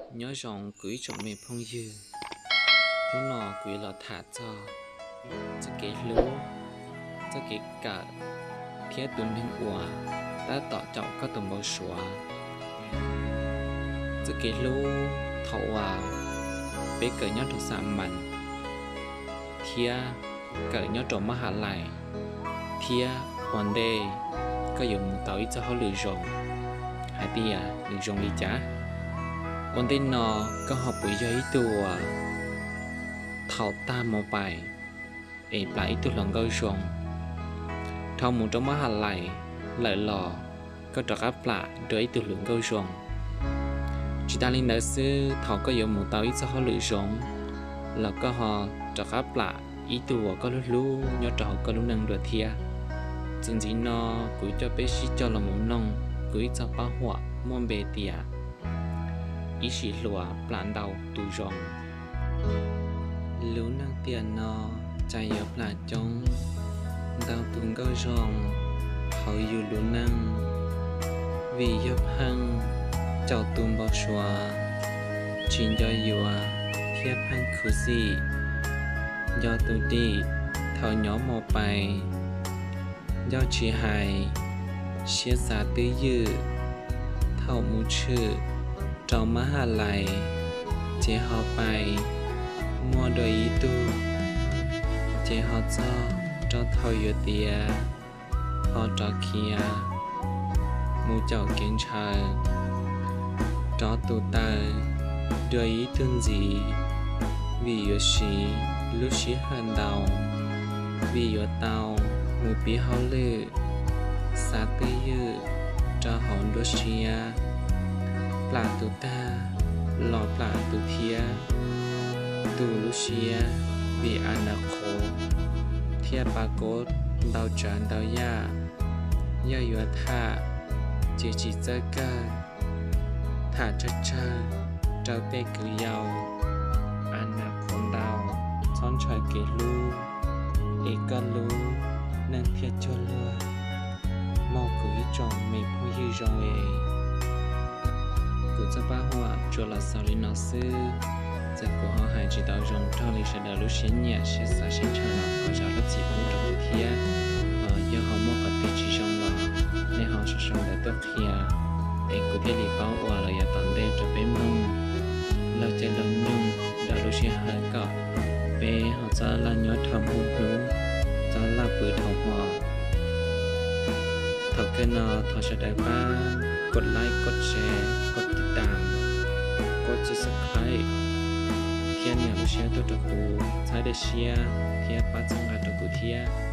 Nyob zoo kuv ib tsoom me phooj ywg, hnub no kuv yuav los tham txog txoj kev hlub, txoj kev kawm, thiab tus neeg uas tab tom caum koj tus npau suav. Txoj kev hlub thaum uas peb kawm nyob rau xa mas thiab kawm nyob rau mab has lais, thiab ua ntej koj yuav mus tau ib txoj hauj lwm zoo, hais tias nws zoo li cas. Ua ntej no koj ho puas yog ib tug uas thaum tag mos pais es plam ib tug hluas nkauj zoo? Dhau mus rau mab has lais lawm los koj rov qab plam dua ib tug hluas nkauj zoo. Tsis tas li ntawd xwb, thaum koj yuav mus tau ib txoj hauj lwm zoo los koj ho rov qab plam ib tug uas koj hlub hlub nyob rau hauv koj lub neej dua thiab. Txuas ntxiv no kuv coj peb sib coj los mus mloog kuv ib txoj paj huam muaj npe tias Ib sim hluas plam ntau tus zoo. Lub neej tiam no cas yuav plam coob ntau tus nkauj zoo hauv yus lub neej, vim yog pheej caum tus npau suav tsis nco yuav thiab pheej khuv xim nco tus dim thaum nyob mos pais. Ncauj tsis hais, siab xav twb ywm, thaum mus tshwm rau mab has lais, ces ho pais muaj dua ib tug, ces ho txog rau thaum yuav tiav, ho rov khiav mus caum kev ntshaw, rov tus taw dua ib tug ntxiv, vim yuav siv lub sij hawm ntau, vim yuav tau mus piv hauj lwm, xav twb ywm rau hauv nruab siab, plam tus tag los plam tus thiab, tu lub siab vim a na qhuv thiab pa kub ntau tsav ntau yam. Yog yuav tham ces tsis txawj kawg, tham tsawg tsawg rau tej kwv yau, a na qhuv ntau, txhob ntshaw kev hlub, es koj lub neej thiaj cuag luag. Mog kuv ib tsoom me phooj ywg zoo es, kuv txoj paj huam tsuas los xaus li no xwb. Txawm kuv ho hais tsis tau zoo raug li sawv daws lub siab nyiam siab xav siab ntshaw los thov zam lub txim pub rau kuv thiab. Yog ho muaj qhov twg tsis zoo los nej ho sau sau ntawv tuaj qhia, es kuv thiaj li paub ua los yav tom ntej rau peb mloog laug caij laug nyoog ntawm lub sij hawm kom peb ho txhob laj nyob dhau hnub hnub, txhob laj pw dhau hmo. Thaum kawg no thov sawv daws pab kov like, kov share, kov tiv tam, kov subscribe, thiab nias lub siab tuaj rau kuv, txhawb daim siab thiab pab txhawb nqa rau kuv thiab.